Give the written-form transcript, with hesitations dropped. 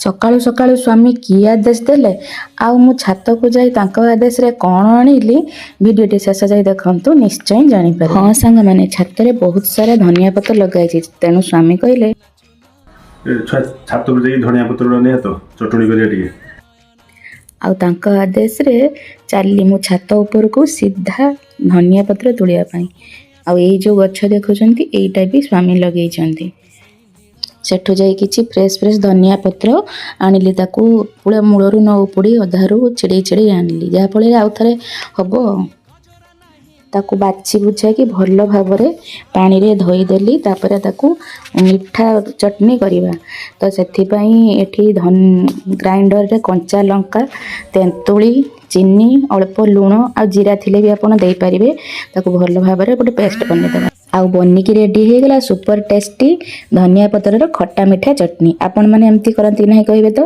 ସକାଳୁ ସକାଳୁ ସ୍ୱାମୀ କି ଆଦେଶ ଦେଲେ ଆଉ ମୁଁ ଛାତକୁ ଯାଇ ତାଙ୍କ ଆଦେଶରେ କ'ଣ ଆଣିଲି, ଭିଡ଼ିଓଟି ଶେଷ ଯାଇ ଦେଖନ୍ତୁ, ନିଶ୍ଚୟ ଜାଣିପାରିବେ। ହଁ ସାଙ୍ଗମାନେ, ଛାତରେ ବହୁତ ସାରା ଧନିଆ ପତ୍ର ଲଗାଇଛି। ତେଣୁ ସ୍ୱାମୀ କହିଲେ, ଏ ଛୁଆ, ଛାତକୁ ଯାଇକି ଧଣିଆ ପତ୍ର ଗୁଡ଼ା ନେଇ ତ ଚଟଣି କରିବା ଟିକେ। ଆଉ ତାଙ୍କ ଆଦେଶରେ ଚାଲିଲି ମୁଁ ଛାତ ଉପରକୁ ସିଧା ଧନିଆ ପତ୍ର ତୋଳିବା ପାଇଁ। ଆଉ ଏଇ ଯେଉଁ ଗଛ ଦେଖୁଛନ୍ତି, ଏଇଟା ବି ସ୍ୱାମୀ ଲଗେଇଛନ୍ତି। ସେଠୁ ଯାଇ କିଛି ଫ୍ରେଶ୍ ଫ୍ରେଶ୍ ଧନିଆ ପତ୍ର ଆଣିଲି। ତାକୁ ପୁରା ମୂଳରୁ ନ ଉପୁଡ଼ି ଅଧାରୁ ଛିଡ଼େଇ ଛିଡ଼େଇ ଆଣିଲି, ଯାହାଫଳରେ ଆଉ ଥରେ ହେବ। ତାକୁ ବାଛି ବୁଛାକି ଭଲ ଭାବରେ ପାଣିରେ ଧୋଇଦେଲି। ତାପରେ ତାକୁ ମିଠା ଚଟଣି କରିବା, ତ ସେଥିପାଇଁ ଏଠି ଗ୍ରାଇଣ୍ଡରରେ କଞ୍ଚା ଲଙ୍କା, ତେନ୍ତୁଳି, ଚିନି, ଅଳ୍ପ ଲୁଣ ଆଉ ଜିରା ଥିଲେ ବି ଆପଣ ଦେଇପାରିବେ। ତାକୁ ଭଲ ଭାବରେ ଗୋଟେ ପେଷ୍ଟ ବନେଇଦେବା। ଆଉ ବନିକି ରେଡ଼ି ହେଇଗଲା ସୁପର ଟେଷ୍ଟି ଧନିଆ ପତ୍ରର ଖଟା ମିଠା ଚଟଣି। ଆପଣମାନେ ଏମିତି କରନ୍ତି କି ନାହିଁ, କହିବେ ତ।